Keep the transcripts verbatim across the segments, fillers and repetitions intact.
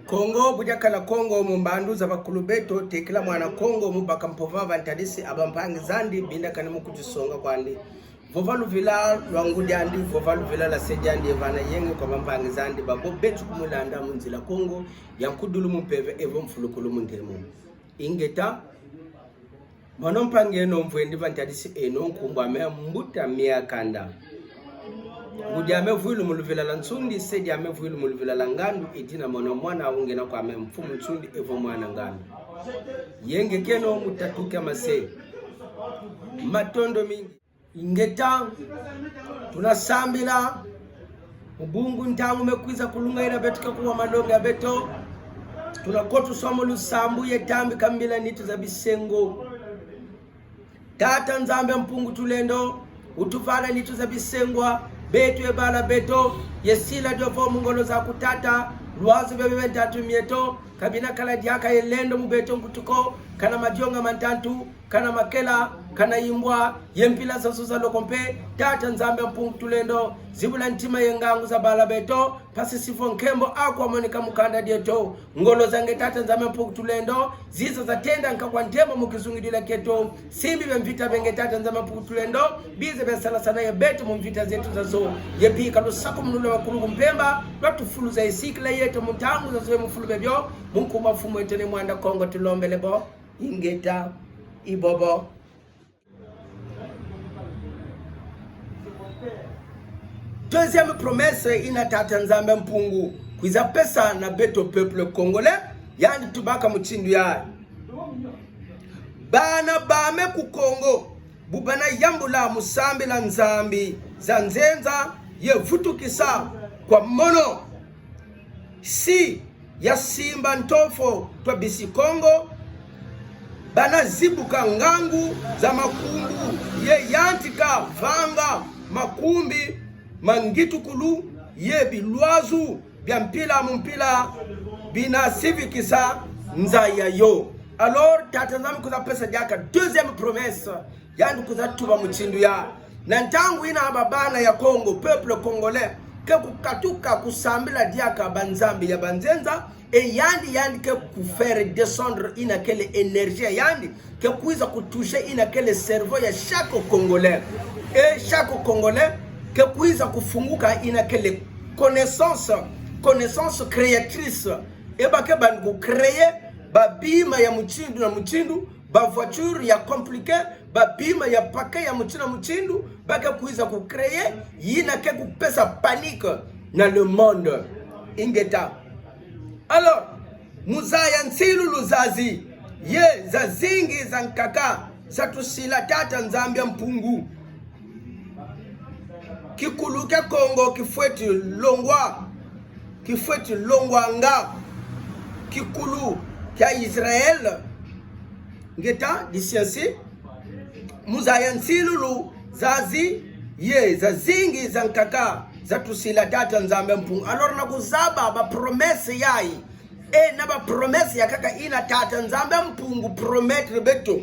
Kongo, bu diakana Kongo mu mbandu za bakulu beto, tekila mwana Kongo mu baka mpova va ntadisi a bampangi zandi, binda kani mu kutusonga kwandi. Vova luvila lwa ngudi andi, vova luvila lwa se diandi, evana yenge kwa bampangi zandi, babo beto kumulanda mu nzila Kongo, ya nkudulu mu mpeve, evo mfulukulu mu ntemo. Ingeta, mono mpangi eno mvwendi va ntadisi eno, nkumbu ame Mbuta Miakanda. Ngudi ame vwilu mu luvila lwa Nsundi, se diame vwilu mu luvila lwa Ngandu, edina mono mwana wungena kwame Mfumu Nsundi evo mwana Ngandu. Yenge keno mu tatu kia mase. Matondo mingi. Ingeta, tunasambila mu bungu ntangu me kwiza kulunga ina beto ke kuwa malongi a beto. Tunakotu somo lusambu ye tambika mbila nitu za bisengo. Tata Nzambi a Mpungu Tulendo, utuvana nitu za bisengo, beto ye bala beto, ye sila dio vo mu ngolo zaku Tata, lwazu bebe be ntatu mieto, ka bina kala diaka ye lendo mu beto nkutu ko, kana madionga ma ntantu, kana makela, kana imbwa, ye mpila zozo za loko mpe, Tata Nzambi a Mpungu Tulendo, zibula ntima ye ngangu za bala beto, mpasi si vo nkembo aku amoneka mu kanda dieto. Ngolo za nge Tata Nzambi a Mpungu Tulendo, ziza za tenda nka kwa ntembo mu kizungidila kieto. Simbi bia mvita bie nge Tata Nzambi a Mpungu Tulendo, bize bia salasana ye beto mu mvita zeto zazo. Ye bika lusakumunu lwa bakulu ku mpemba, lwa tufuluza ye sikila yeto mu ntangu zazo ye mu fulu biabio, mu nkumbu a Mfumu eto Ne Mwanda Kongo tulombele bo. Ingeta, ibobo. Deuxième promesse ina Tata Nzambi a Mpungu kwiza pesa na beto peuple congolais, yandi tubaka mutindu yayi. Bana bame ku Kongo, bu bana yambula mu sambila nzambi za nzenza ye vutukisa kwa mono, si ya simba ntofo twa bisi Kongo, bana zibuka ngangu za makumbu ye yantika vanga makumbi ma ngitukulu ye bilwazu bia mpila mu mpila bina sivikisa nza yayo. Alors, Tata Nzambi kwiza pesa diaka deuxième promesse. Yandi kwiza tuba mutindu yayi. Na ntangu ina ba bana ya Kongo, peuple congolais, ke kukatuka kusambila diaka banzambi ya banzenza, e yandi, yandi ke ku faire descendre ina kele énergie ya yandi, ke kwiza ku toucher ina kele cerveau ya chaque Congolais. E chaque Congolais ke kwiza kufunguka ina kele connaissance, connaissance créatrice. E ba ke banda ku créer ba bima ya mutindu na mutindu, ba voiture ya compliqué, ba bima ya paquet ya mutindu na mutindu, ba ke kwiza ku créer, yina ke kupesa panique na le monde. Ingeta. Alors, mu zaya nsilulu zazi, ye zazingi za nkaka, za tusila Tata Nzambi a Mpungu. Kikulu kia Kongo kifweti longwa, kifweti longwanga. Kikulu kia Israël. Ingeta, disiensi. Mu zaya nsilulu zazi, ye zazingi za nkaka, za tusila Tata Nzambi a Mpungu. Alors na kuzaba ba promesse yayi. E na ba promesse ya nkaka ina Tata Nzambi a Mpungu promettre beto.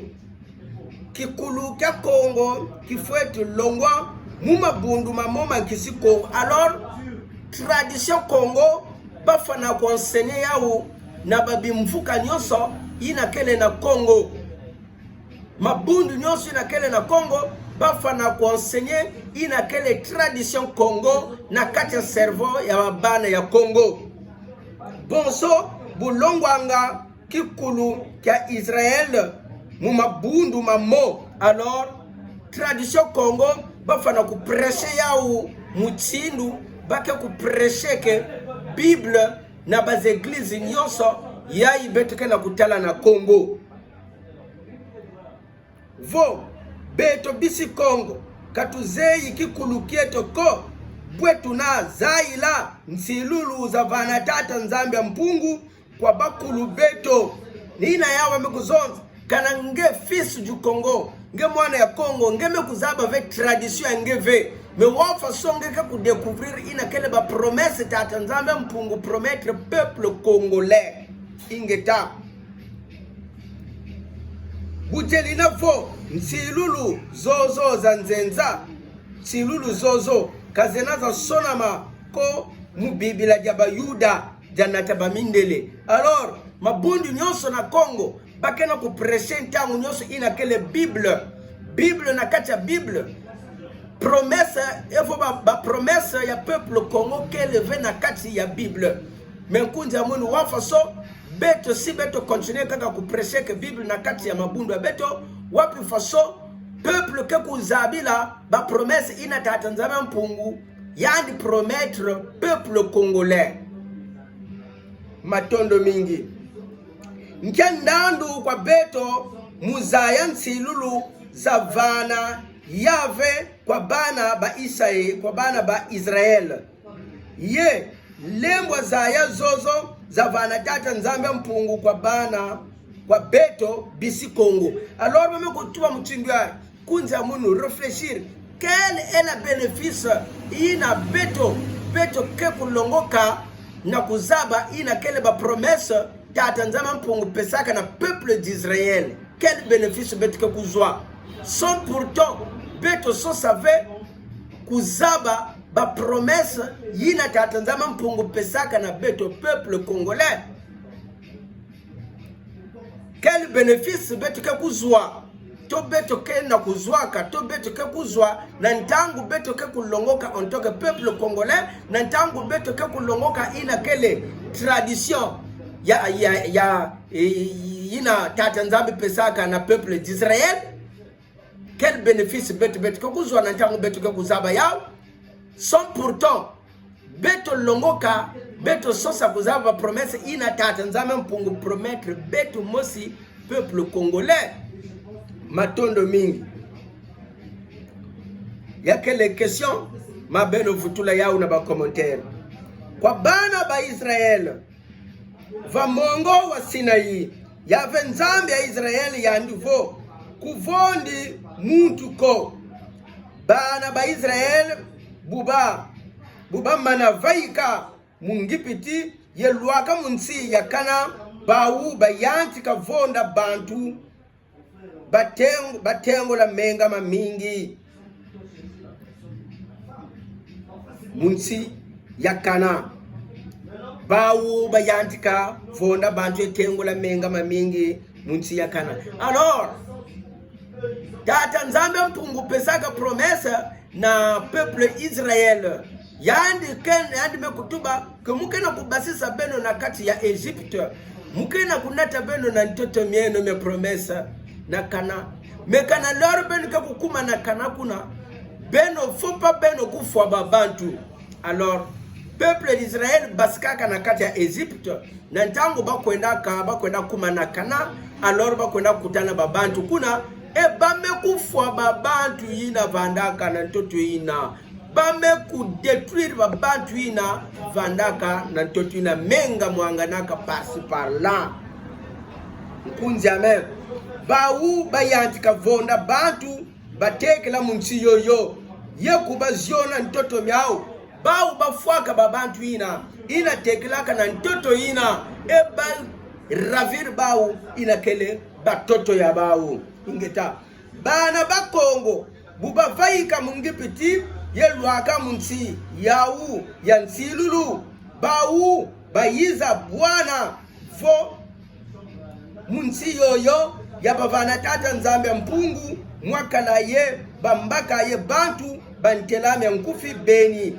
Kikulu kia Kongo kifweti longwa mu mabundu mamo ma nkisi Kongo. Alors, tradition Kongo, ba fana ku enseigner yawu na ba bimvuka nyonso ina kele na Kongo. Mabundu nyonso ina kele na Kongo, ba fana ku enseigner ina kele tradition Kongo na kati ya cerveau ya ba bana ya Kongo. Bonso bu longwanga kikulu kia Israël mu mabundu mamo. Alors, tradition Kongo, ba fana ku prêcher yawu mutindu ba ke ku prêcher ke Bible na ba église nyonso yayi beto ke na kutala na Kongo. Vo, beto bisi Kongo, ka tuzeyi kikulu kieto ko, bwe tuna zayila nsilulu za vana Tata Nzambi a Mpungu kwa bakulu beto. Ni ina yawu me kuzonza, kana nge fils du Congo, nge mwana ya Kongo, nge me kuzaba ve tradition ya nge ve. Mais wa façon nge ke ku découvrir ina kele ba promesse Tata Nzambi a Mpungu promettre peuple congolais. Ingeta. Bu dieli na vo, nsilulu zozo za nzenza, nsilulu zozo ka zena za sonama ko mu Bibila dia Bayuda. dia nata bamindele. Alors, mabundu nyonso na Kongo, ba ke na ku prêcher ntangu nyonso yina kele Bible. Bible na kati ya Bible. Promesse, evo ba, ba promesse ya peuple Kongo kele ve na kati ya Bible. Mais nkunzi ya munu, wapi faso beto, si beto continuer kaka ku prêcher que Bible na kati ya mabundu ya beto, wapi faso peuple ke kuzabila ba promesse yina Tata Nzambi ya Mpungu yandi promettre peuple congolais? Matondo mingi. Nkia ndandu kwa beto mu zaya nsilulu zavana ya ve kwa bana ba Isaï, kwa bana ba Israël? Ye, lembwa zaya zozo zavana Tata Nzambi ya Mpungu kwa bana, kwa beto bisi Kongo. Alors, ba me kutuba mutindu yayi, nkunzi ya munu, réfléchir. Quel est le bénéfice yina beto, beto ke kulongoka na kuzaba yina kele ba promesse Tata Nzambi ya Mpungu pesaka na peuple d'Israël? Quel bénéfice beto ke kuzwa? Sans pourtant beto sosa ve kuzaba ba promesse yina Tata Nzambi ya Mpungu pesaka na beto peuple congolais. Quel bénéfice beto ke kuzwa? To beto ke na kuzwaka, to beto ke kuzwa na ntangu beto ke kulongoka en tant que peuple congolais, na ntangu beto ke kulongoka yina kele tradition ya, ya, ya, e, yina Tata Nzambi pesaka na peuple d'Israël? Quel bénéfice beto, beto ke kuzwa na ntangu beto ke kuzaba yawu? Sans pourtant beto longoka, beto sosa kuzaba ba promesse yina Tata Nzambi ya Mpungu promettre beto mosi peuple congolais. Matondo mingi. Ya kele question, ma beno vutula yawu na ba commentaire. Kwa bana ba Israël, va mongo wa Sinaï, ya ve Nzambi ya Israël yandi vo: Kuvondi muntu ko. Bana ba Israël bu ba, bu bamana vaika mu Ngipiti ye lwaka mu nsi ya Kana, bawu bayantika vonda bantu ba teng-, ba tengola menga mamingi mu nsi ya Kana. Bawu bayantika vonda bantu ye tengola menga mamingi mu nsi ya Kana. Alors, Tata Nzambi ya Mpungu pesaka promesse na peuple Israël. Yandi ken-, yandi me kutuba que mu ke na kubasisa beno na kati ya Égypte, mu ke na kunata beno na ntoto mieno mia promesse na Kana. Mais kana l'heure beno ke kukuma na Kana kuna, beno, faut pas beno kufwa ba bantu. Alors, peuple d'Israël basikaka na kati ya Égypte, na ntangu ba kwendaka, ba kwenda kuma na Kana, alors ba kwenda kutana ba bantu kuna, e ba me kufwa ba bantu yina vandaka na ntoto yina. Ba me kudétruire ba bantu yina vandaka na ntoto yina, menga mwanganaka par-ci par-là. Nkunzi ya me. Bawu bayantika vonda bantu batekela mu nsi yoyo, ye kubaziona ntoto miawu. Bawu bafwaka ba bantu yina, yina tekelaka na ntoto yina, e ba ravir bawu, yina kele ba ntoto ya bawu. Ingeta. Bana ba Kongo bu bavaika mu Ngipiti ye lwaka mu nsi yawu ya nsilulu, bawu bayiza bwana vo mu nsi yoyo ya bavana Tata Nzambi ya Mpungu, mwakala ye bambaka ye bantu ba ntela mia nkufi beni.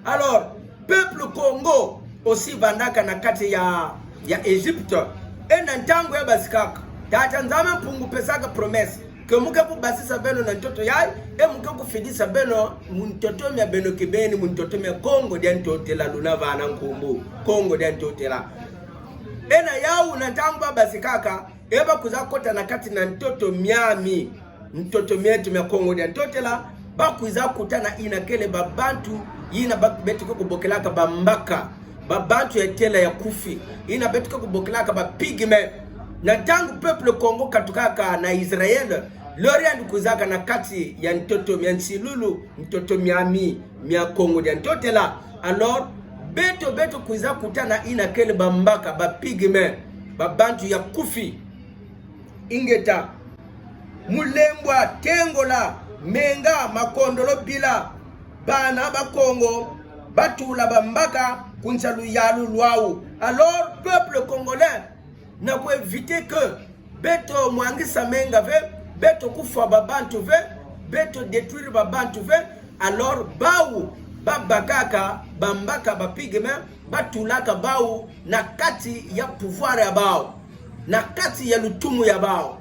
Alors, peuple Kongo aussi vandaka na kati ya, ya Égypte. E na ntangu ya basikaka, Tata Nzambi ya Mpungu pesaka promesse que mu ke kubasisa beno na ntoto yayi, e mu ke kufidisa beno mu ntoto mia beno kibeni, mu ntoto mia Kongo dia Ntotela, luna vana nkumbu Kongo dia Ntotela. E na yawu na ntangu ba basikaka, e ba kwiza kota na kati na ntoto miami, ntoto mieto mia Kongo dia Ntotela, ba kwiza kutana yina kele ba bantu yina ba, beto ke kubokelaka ba mbaka, ba bantu ya ntela ya kufi, yina beto ke kubokelaka ba pygmées. Na ntangu peuple Kongo katukaka na Israël, l'heure yandi kwizaka na kati ya ntoto mia nsilulu, ntoto miami mia Kongo dia Ntotela, alors, beto, beto kwiza kutana yina kele ba mbaka, ba pygmées, ba bantu ya kufi. Ingeta. Mu lembwa tengola menga makondolo bila, bana ba Kongo batula ba mbaka kunsa luyalu lwao. Alors, peuple congolais, na ku éviter que beto mwangisa menga ve, beto kufwa babantu ve, beto détruire babantu ve. Alors, bawu babakaka, bambaka ba pygmée, batulaka bawu na kati ya pouvoir ya bawu, na kati ya lutumu ya bawu.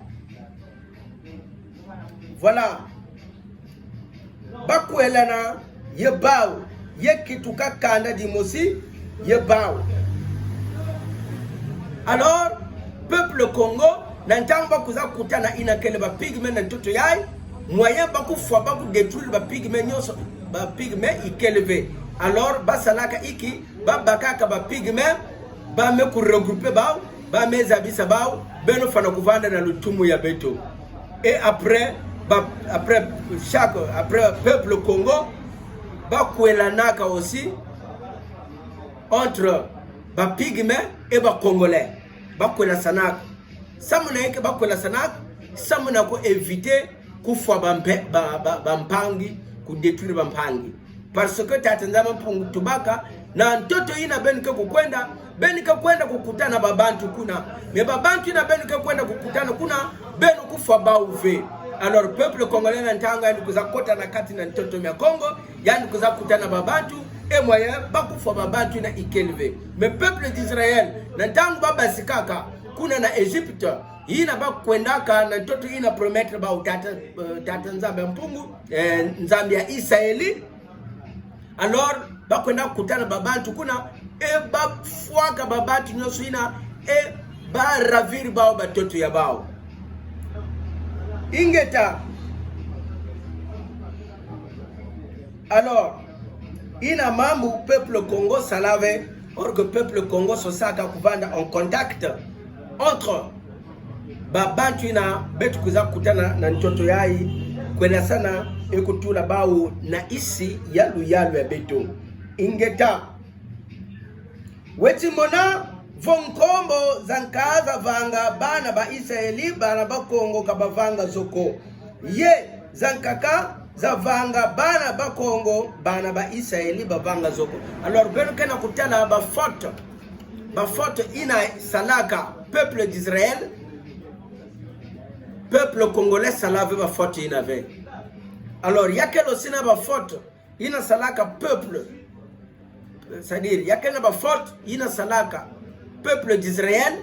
Voilà. Bakwelana ye bawu, ye kituka kanda dimosi ye bawu. Alors, peuple Kongo, na ntangu bakwiza kutana yina kele ba pygmée na ntoto yayi, moyen bakufwa, bakudétruire ba pygmée nyonso, ba pygmée ikele ve. Alors, basalaka inki, babakaka ba pygmée, ba me kuregrouper bawu, ba me zabisa bawu, beno fwana kuvanda na lutumu ya beto. Et après, ba, après chaque, après peuple Kongo, bakwelanaka aussi entre ba pygmée et ba congolais. Bakwelasanaka. Samu na inki bakwelasanaka? Samu na ku éviter kufwa bampe-, ba, ba, bampangi, kudétruire bampangi. Parce que Tata Nzambi Mpungu tubaka, na ntoto yina beno ke kukwenda, beno ke kwenda kukutana babantu kuna. Mais babantu yina beno ke kwenda kukutana kuna, beno kufwa bawu ve. Alors, peuple congolais na ntangu yandi kwiza kota na kati na ntoto mia Kongo, yandi kwiza kutana babantu, et moyen bakufwa babantu yina ikele ve. Mais peuple d'Israël, na ntangu babasikaka kuna na Égypte, yina bakwendaka na ntoto yina promettre bawu Tata, eh, Tata Nzambi Mpungu, eh, Nzambi ya Isaeli. Alors, bakwenda kutana babantu kuna, et bafwaka babantu nyonso yina, et baravir bawu, batoto ya bawu. Ingeta. Alors, yina mambu peuple Kongo sala ve, or que peuple Kongo sosaka kuvanda en contact entre babantu yina beto kwiza kutana na ntoto yayi, kwelasana et kutula bawu na yisi ya luyalu ya beto. Ingeta. Weti mona vo nkombo zankaka zavanga bana ba Isaeli, bana ba Kongo ka bavanga zo ko. Ye zankaka zavanga bana ba Kongo, bana ba Isaeli bavanga zo ko. Alors, beno ke na kutala ba faute. Ba faute yina salaka peuple d'Israël, peuple congolais sala ve ba faute yina ve. Alors, ya kele aussi na ba faute yina salaka peuple, c'est-à-dire, ya kele na ba faute yina salaka peuple d'Israël,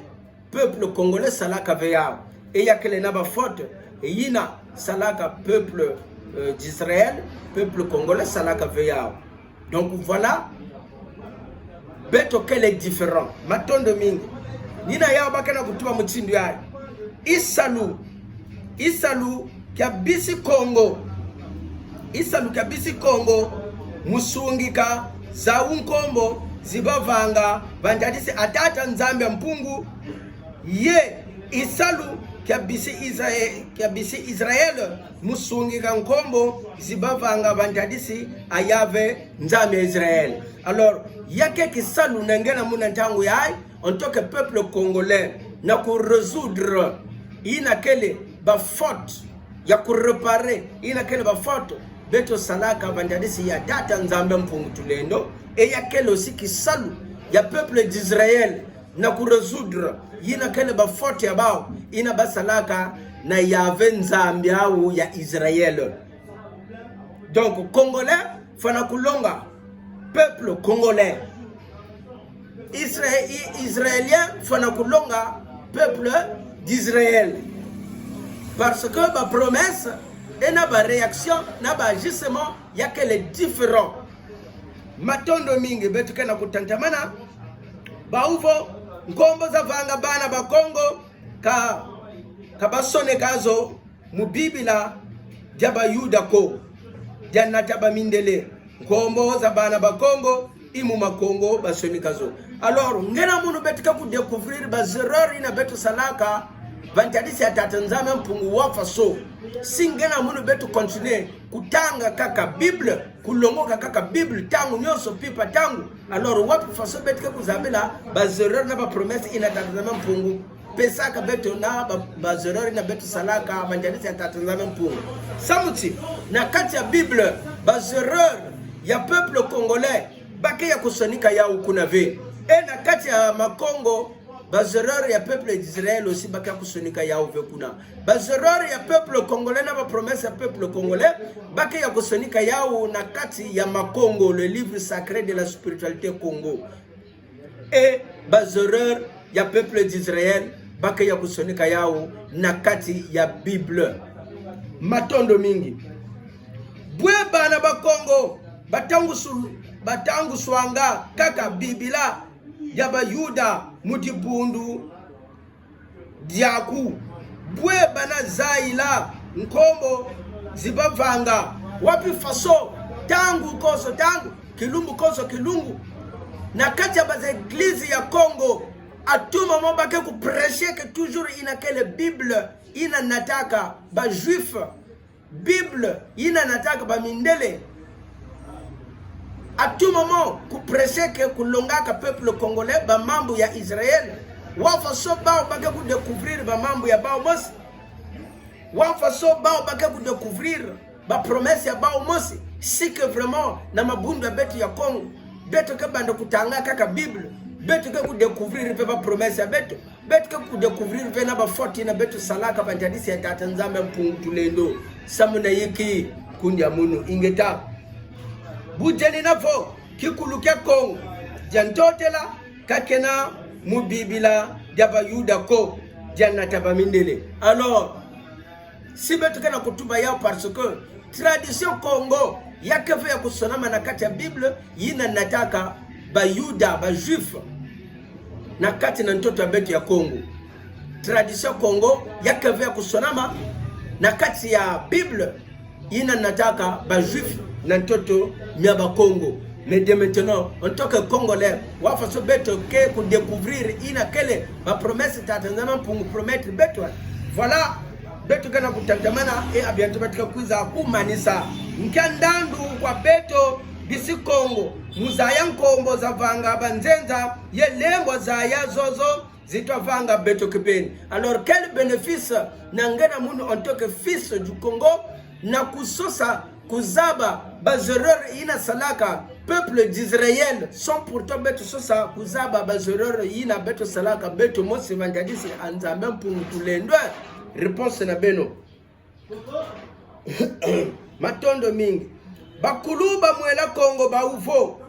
peuple congolais salaka ve yawu. Et ya kele na ba faute yina salaka peuple, euh, d'Israël, peuple congolais salaka ve yawu. Donc voilà, beto kele différent. Matondo mingi. Ni yina yawu ba ke na kutuba mutindu yayi. Yisalu, yisalu kia bisi Kongo. Yisalu kia bisi Kongo mu sungika zawu nkombo zi bavanga va ntadisi a Tata Nzambi a Mpungu. Ye yisalu kia bisi Israël, kia bisi Israël mu sungika nkombo zi bavanga va ntadisi a Yahvé, Nzambi ya Israël. Alors, ya ke kisalu na nge na muna ntangu yayi, en tant que peuple congolais, na ku résoudre yina kele ba faute, ya ku réparer yina kele ba faute beto salaka va ntadisi ya Tata Nzambi a Mpungu Tulendo, et ya kele aussi kisalu ya peuple d'Israël na ku résoudre yina kele ba faute ya bawu yina basalaka na Yahvé, Nzambi yawu ya Israël. Donc, Congolais fwana kulonga peuple congolais. Isra-, i-, Israélien fwana kulonga peuple d'Israël. Parce que ba promesse et na ba réaction, na ba agissement, ya kele différent. Matondo mingi, beto ke na kutatamana. Bawu vo nkombo zavanga bana ba Kongo, ka, ka basoneka zo mu Bibila dia Bayuda ko, dia nata ba mindele. Nkombo za bana ba Kongo, i mu Makongo basonika zo. Alors, nge na munu beto ke ku découvrir ba erreur yina beto salaka va ntadisi ya Tata Nzambi a Mpungu, wa faso. Si nge na munu beto continuer kutanga kaka Bible, kulongoka kaka Bible ntangu nyonso, mpimpa ntangu. Alors, wapi faso beto ke kuzabila ba erreur na ba promesse yina Tata Nzambi a Mpungu pesaka beto, na ba, ba erreur yina beto salaka va ntadisi ya Tata Nzambi a Mpungu? Samu ti, na kati ya Bible, ba erreur ya peuple congolais Ba ke ya kusonika yawu kuna ve. E na kati ya Makongo, ba erreur ya peuple d'Israël aussi ba ke ya kusonika yawu ve kuna. Ba erreur ya peuple congolais na ba promesse ya peuple congolais, ba ke ya kusonika yawu na kati ya Makongo, le livre sacré de la spiritualité Kongo. E ba erreur ya peuple d'Israël, ba ke ya kusonika yawu na kati ya Bible. Matondo mingi. Bwe bana ba Kongo, batangusu-, batanguswanga kaka Bibila ya ba Yuda mu dibundu diaku. Bwe bana zayila nkombo zi bavanga. Wapi faso, ntangu konso ntangu, kilumbu konso kilumbu, na kati ya ba église ya Kongo, à tout moment ba ke ku prêcher que toujours yina kele Bible yina nataka ba juifs. Bible yina nataka ba mindele. À tout moment, ku prêcher que kulongaka peuple congolais ba mambu ya Israël. Wa faso bawu ba ke ku découvrir ba mambu ya bawu mosi. Wa faso bawu ba ke ku découvrir ba promesse ya bawu mosi. Si que vraiment na mabundu ya beto ya Kongo, beto ke banda kutanga kaka Bible, beto ke ku découvrir ve ba promesse ya beto. Beto ke ku découvrir ve na ba faute yina beto salaka, ba ntadisi ya Tata Nzambi Mpungu Tulendo. Samu na yinki? Kundi ya munu. Ingeta. Bu diena vo kikulu kia Kongo dia ntotela ka kena mu Bibila dia ba Yuda ko, dia nata ba mindele. Alors, si beto ke na kutuba yawu, parce que tradition Kongo ya ke ve ya kusonama na kati ya Bible yina nataka ba Yuda, ba juifs, na kati na ntoto ya beto ya Kongo. Tradition Kongo ya ke ve ya kusonama na kati ya Bible yina nataka ba juifs na ntoto mia ba Kongo. Mais dès maintenant, en tant que Congolais, wa faso beto ke ku découvrir yina kele ba promesse Tata Nzambi Mpungu promettre beto. Voilà, beto ke na kutatamana, et à bientôt beto ke kwiza kumanisa. Nkia ndandu kwa beto bisi Kongo mu zaya nkombo zavanga ba nzenza, ye lembo zaya zozo zi twa vanga beto kibeni. Alors, quel bénéfice na nge na munu en tant que fils du Congo, na kusosa kuzaba ba erreurs yina salaka peuple d'Israël, sans pourtant beto sosa kuzaba ba erreurs yina beto salaka beto mosi, ba ntadisi ya Nzambi Mpungu Tulendo? Réponse na beno. Matondo mingi. Bakulu ba Mwela Kongo bawu vo: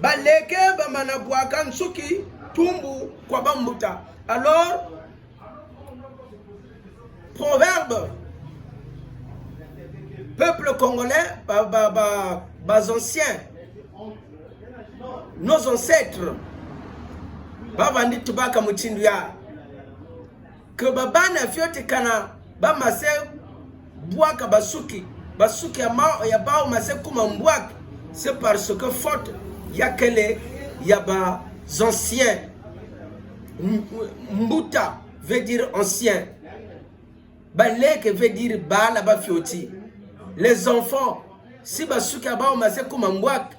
Baleke bamana bwaka nsuki tumbu kwa bambuta. Alors, proverbe, peuple congolais, ba, ba, ba, ba anciens, nos ancêtres, ba bandi tubaka mutindu yayi, que babana fioti kana bamase bwaka basuki, basuki ya ma-, ya bawu mase kuma mbwaki, c'est parce que faute ya kele ya ba anciens. M-, mbuta veut dire ancien. Baleke veut dire bala ba fioti. Les enfants, si basuki ya bawu mase kuma mbwaki,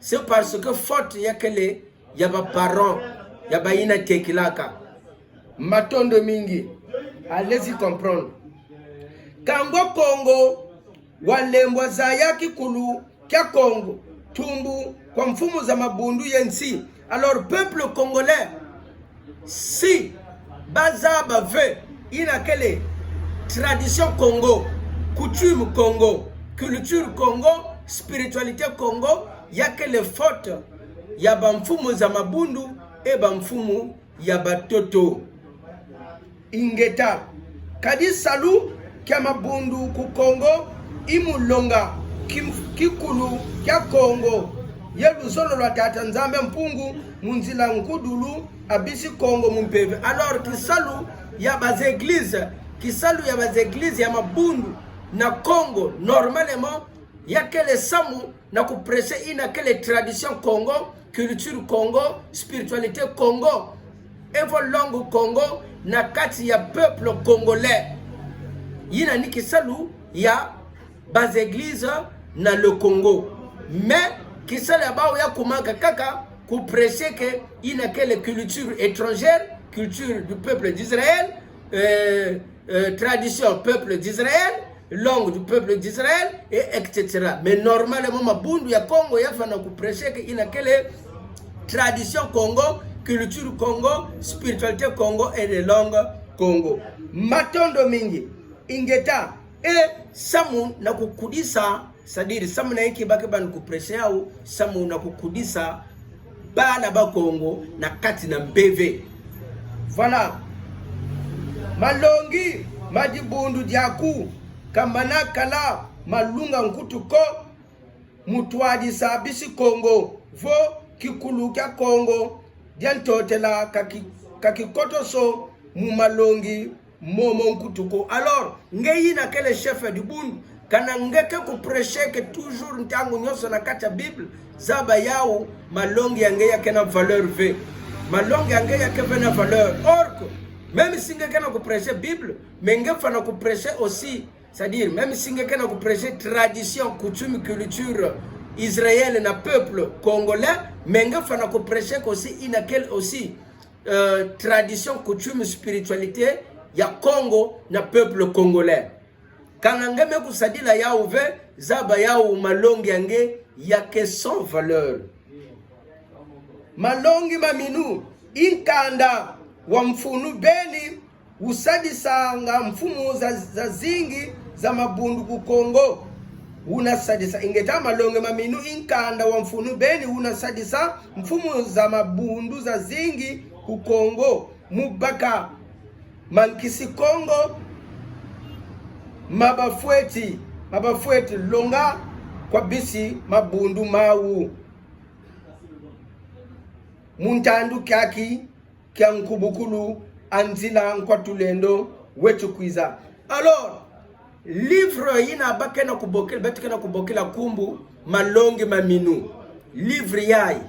c'est parce que faute ya kele ya ba parents, ya bayina tekilaka. Matondo mingi. Allez-y comprendre. Kangwa Kongo, wa lembo zaya kikulu kia Kongo tumbu kwa mfumu za mabundu ye nsi. Alors, peuple congolais, si bazaba ve yina kele tradition Kongo, coutume Kongo, culture Kongo, spiritualité Kongo, ya kele faute ya ba mfumu za mabundu et ba mfumu ya batoto. Ingeta. Kadi salu kia mabundu ku Kongo i mu longa ki-, kikulu kia Kongo ye luzolo lwa Tata Nzambi Mpungu mu nzila nkudulu a bisi Kongo mu mpeve. Alors, kisalu ya ba églises, kisalu ya ba églises ya mabundu na Kongo, normalement, ya kele samu na ku prêcher yina kele tradition Kongo, culture Kongo, spiritualité Kongo, evo langue Kongo na kati ya peuple congolais. Yina ni kisalu ya ba églises na le Congo. Mais kisalu ya bawu ya kumaka kaka ku prêcher que yina kele culture étrangère, culture du peuple d'Israël, euh, euh, tradition peuple d'Israël, langue du peuple d'Israël, et et cetera. Mais normalement, mabundu ya Kongo yafana ku prêcher ke yina kele tradition Kongo, culture Kongo, spiritualité Kongo et les langues Kongo. Matondo mingi. Ingeta, e samu na kukudisa, c'est-à-dire samu na inki ba ke banda ku prêcher yawu, samu na kukudisa bana ba Kongo na kati na mpeve. Voilà. Malongi ma dibundu diaku, ka mana kala malunga nkutu ko, mu twadisa bisi Kongo, vo kikulu kia Kongo dia Ntotela ka ki-, ka kikotoso mu malongi momo nkutu ko. Alors, nge yina kele chef ya dibundu, kana nge ke ku prêcher ke toujours ntangu nyonso na kati ya Bible, zaba yawu malongi ya nge ya ke na valeur ve. Malongi ya nge ya ke ve na valeur. Or que, même si nge ke na ku prêcher Bible, mais nge fana ku prêcher aussi, c'est-à-dire, même si nge ke na ku prêcher tradition, coutume, culture israélienne na peuple congolais, mais nge fana ku prêcher ke aussi yina kele aussi euh, tradition, coutume, spiritualité ya Kongo na peuple congolais. Kana nge me kusadila yawu ve, zaba yawu malongi ya nge ya ke sans valeur. Malongi maminu, i nkanda wa mfunu beni, wusadisanga mfumu za, zazingi za mabundu ku Kongo. Wuna sadisa, ingeta, malongi maminu i nkanda wa mfunu beni wuna sadisa mfumu za mabundu zazingi ku Kongo, mu baka mankisi Kongo ma bafweti, ma bafweti longa kwa bisi mabundu mawu. Mu ntandu kiaki kia nkubukulu a nzila nkwa tulendo wetu kwiza. Alors, livre yina ba ke na ku bokila, beto ke na ku bokila nkumbu Malongi Maminu. Livre yayi.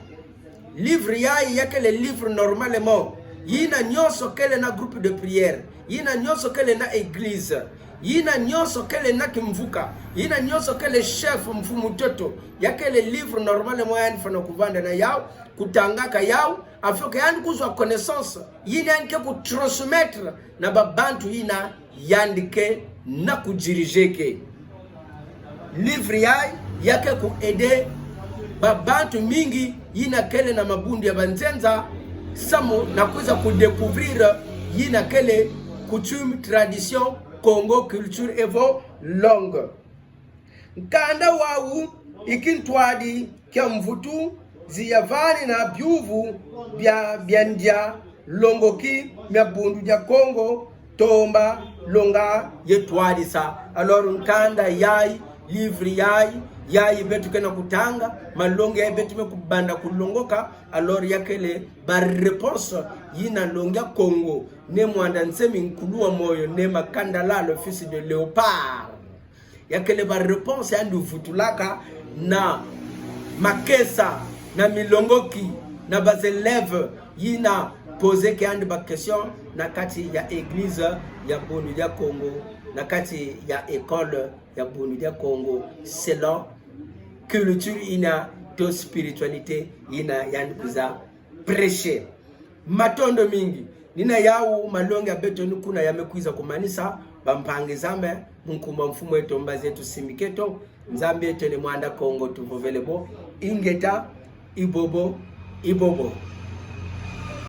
Livre yayi ya kele livre normalement. Yina nyonso kele na groupe de prière. Yina nyonso kele na église. Yina nyonso kele na kimvuka. Yina nyonso kele chef, mfumu ntoto. Ya kele livre normalement yandi fwana kuvanda na yawu, kutangaka yawu, afin que yandi kuzwa connaissance yina yandi ke ku transmettre na babantu yina yandi ke na ku diriger ke. Livre yayi ya ke ku aider babantu mingi yina kele na mabundu ya banzenza, samu na kwiza ku découvrir yina kele coutume, tradition, Kongo, culture et vos langues. Nkanda wawu i kintwadi kia mvutu ziyavani na biuvu bia, bia ndia longoki mia Bundu dia Kongo, tomba longa ye twadisa. Alors nkanda yayi, livre yayi, yayi beto ke na kutanga, malongi yayi beto me kubanda kulongoka, alors ya kele ba réponse yina Longi a Kongo, Ne Muanda Nsemi, Nkulu wa Moyo, Ne Makandala, le fils de Léopard. Ya kele ba réponse yandi vutulaka na makesa, na milongoki, na ba élèves yina poser ke yandi ba question na kati ya église ya Bundu dia Kongo, na kati ya école ya Bundu dia Kongo, selon culture yina to spiritualité yina yandi kwiza prêcher. Matondo mingi. Ni yina yawu malongi ya beto ni kuna ya me kwiza kumanisa, bampangi zame, mu nkumbu a mfumu eto, mbazi eto, simiki eto, Nzambi eto Ne Muanda Kongo tuvovele bo, ingeta, ibobo, ibobo.